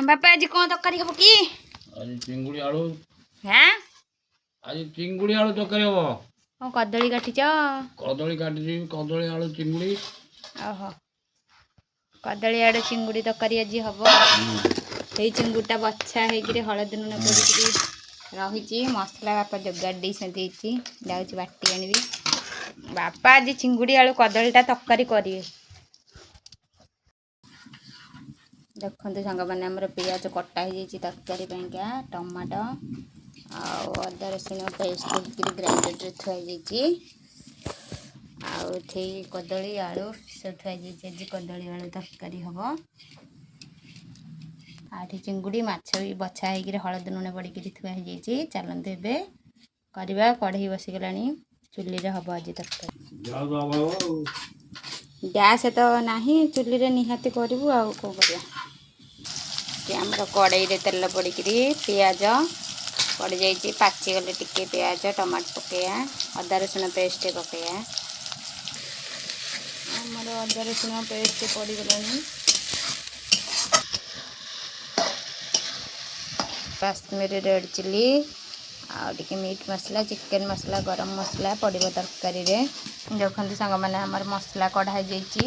ବାପା, ଆଜି କ'ଣ ତରକାରୀ ହବ କି? ଆଜି ଚିଙ୍ଗୁଡ଼ି ଆଳୁ। ହେଁ? ଆଜି ଚିଙ୍ଗୁଡ଼ି ଆଳୁ ତରକାରୀ ହବ। କ'ଣ କଦଳୀ କାଟିଛ? କଦଳୀ କାଟିଛି, କଦଳୀ, ଆଳୁ, ଚିଙ୍ଗୁଡ଼ି। ଓହୋ, କଦଳୀ, ଆଳୁ, ଚିଙ୍ଗୁଡ଼ି ତରକାରୀ ଆଜି ହବ। ଏଇ ଚିଙ୍ଗୁଡ଼ିଟା ବଛା ହେଇକିରି ହଳଦୀ ଲୁଣ ପଡ଼ିକିରି ରହିଛି। ମସଲା ବାପା ଯୋଗାଡ଼ ଦେଇଛନ୍ତି ଏଇଠି, ଯାଉଛି ବାଟି ଆଣିବି। ବାପା ଆଜି ଚିଙ୍ଗୁଡ଼ି ଆଳୁ କଦଳୀଟା ତରକାରୀ କରିବେ। ଦେଖନ୍ତୁ ସାଙ୍ଗମାନେ, ଆମର ପିଆଜ କଟା ହେଇଯାଇଛି ତରକାରୀ ପାଇଁକା। ଟମାଟୋ ଆଉ ଅଦା ରସୁଣ ପେଷ୍ଟ ହେଇକିରି ଗ୍ରାଇଣ୍ଡରରେ ଥୁଆ ହେଇଯାଇଛି। ଆଉ ଏଠି କଦଳୀ, ଆଳୁ ସବୁ ଥୁଆ ହେଇଯାଇଛି। ଆଜି କଦଳୀ ଆଳୁ ତରକାରୀ ହବ। ଆଉ ଏଠି ଚିଙ୍ଗୁଡ଼ି ମାଛ ବି ବଛା ହେଇକିରି ହଳଦୀ ଲୁଣ ପଡ଼ିକିରି ଥୁଆ ହେଇଯାଇଛି। ଚାଲନ୍ତୁ ଏବେ କରିବା। କଢ଼େଇ ବସିଗଲାଣି ଚୁଲିରେ, ହବ ଆଜି ତରକାରୀ। ଗ୍ୟାସ୍ ତ ନାହିଁ, ଚୁଲିରେ ନିହାତି କରିବୁ, ଆଉ କ'ଣ କରିବା? ଆମର କଢ଼େଇରେ ତେଲ ପଡ଼ିକିରି ପିଆଜ ପଡ଼ିଯାଇଛି। ପାଚିଗଲେ ଟିକେ ପିଆଜ, ଟମାଟୋ ପକାଇବା, ଅଦା ରସୁଣ ପେଷ୍ଟ ପକାଇବା। ଆମର ଅଦା ରସୁଣ ପେଷ୍ଟ ପଡ଼ିଗଲାଣି। କାଶ୍ମୀରୀ ରେଡ଼୍ ଚିଲି ଆଉ ଟିକେ ମିଟ୍ ମସଲା, ଚିକେନ୍ ମସଲା, ଗରମ ମସଲା ପଡ଼ିବ ତରକାରୀରେ। ଦେଖନ୍ତୁ ସାଙ୍ଗମାନେ, ଆମର ମସଲା କଢ଼ା ହେଇଯାଇଛି।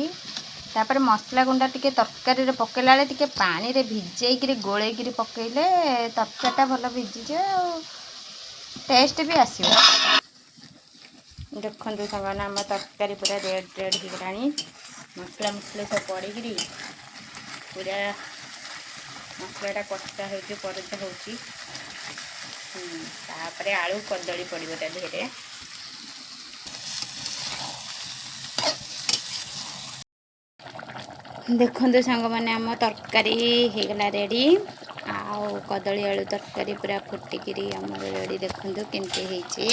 ତାପରେ ମସଲା ଗୁଣ୍ଡ ଟିକେ ତରକାରୀରେ ପକାଇଲା ବେଳେ ଟିକେ ପାଣିରେ ଭିଜେଇକିରି ଗୋଳେଇକିରି ପକାଇଲେ ତରକାରୀଟା ଭଲ ଭିଜିଯିବ ଆଉ ଟେଷ୍ଟ ବି ଆସିବ। ଦେଖନ୍ତୁ ସାଙ୍ଗମାନେ, ଆମ ତରକାରୀ ପୁରା ରେଡ୍ ରେଡ୍ ହେଇଗଲାଣି। ମସଲା ମସଲି ସବୁ ପଡ଼ିକିରି ପୁରା ମସଲାଟା କଷା ହେଉଛି, ପରଜା ହେଉଛି। ତାପରେ ଆଳୁ କଦଳୀ ପଡ଼ିବ ତା ଦେହରେ। ଦେଖନ୍ତୁ ସାଙ୍ଗମାନେ, ଆମ ତରକାରୀ ହେଇଗଲା ରେଡ଼ି। ଆଉ କଦଳୀ ଆଳୁ ତରକାରୀ ପୁରା ଫୁଟିକିରି ଆମର ରେଡ଼ି। ଦେଖନ୍ତୁ କେମିତି ହେଇଛି।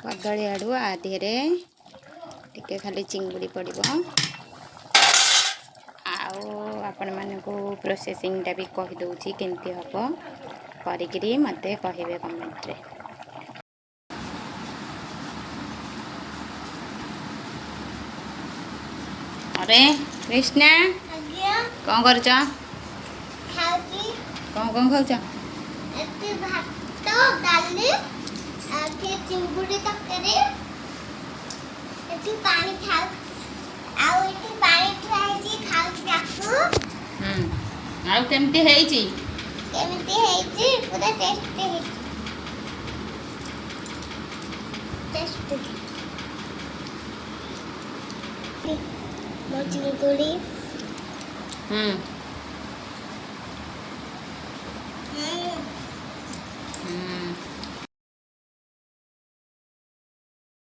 କଦଳୀ ଆଳୁ ଆ ଦେହରେ ଟିକେ ଖାଲି ଚିଙ୍ଗୁଡ଼ି ପଡ଼ିବ। ଆଉ ଆପଣମାନଙ୍କୁ ପ୍ରୋସେସିଂଟା ବି କହିଦେଉଛି କେମିତି ହେବ, କରିକିରି ମୋତେ କହିବେ କମେଣ୍ଟରେ। ଆରେ କୃଷ୍ଣା, କ'ଣ କରୁଛ? କ'ଣ କ'ଣ ଖାଉଛ? ଭାତ, ଡାଲି, ଚିଙ୍ଗୁଡ଼ି ତରକାରୀ। ଏଠି ପାଣି ଖାଉ, ଆଉ ଏଠି ପାଣି ଥୁଆ ହେଇଛି, ଖାଉଛି ତାକୁ। ଆଉ କେମିତି ହେଇଛି? କେମିତି ହେଇଛି? ପୁରା ଟେଷ୍ଟି ହେଇଛି, ଟେଷ୍ଟି ମୋ ଚିଙ୍ଗୁଡ଼ି।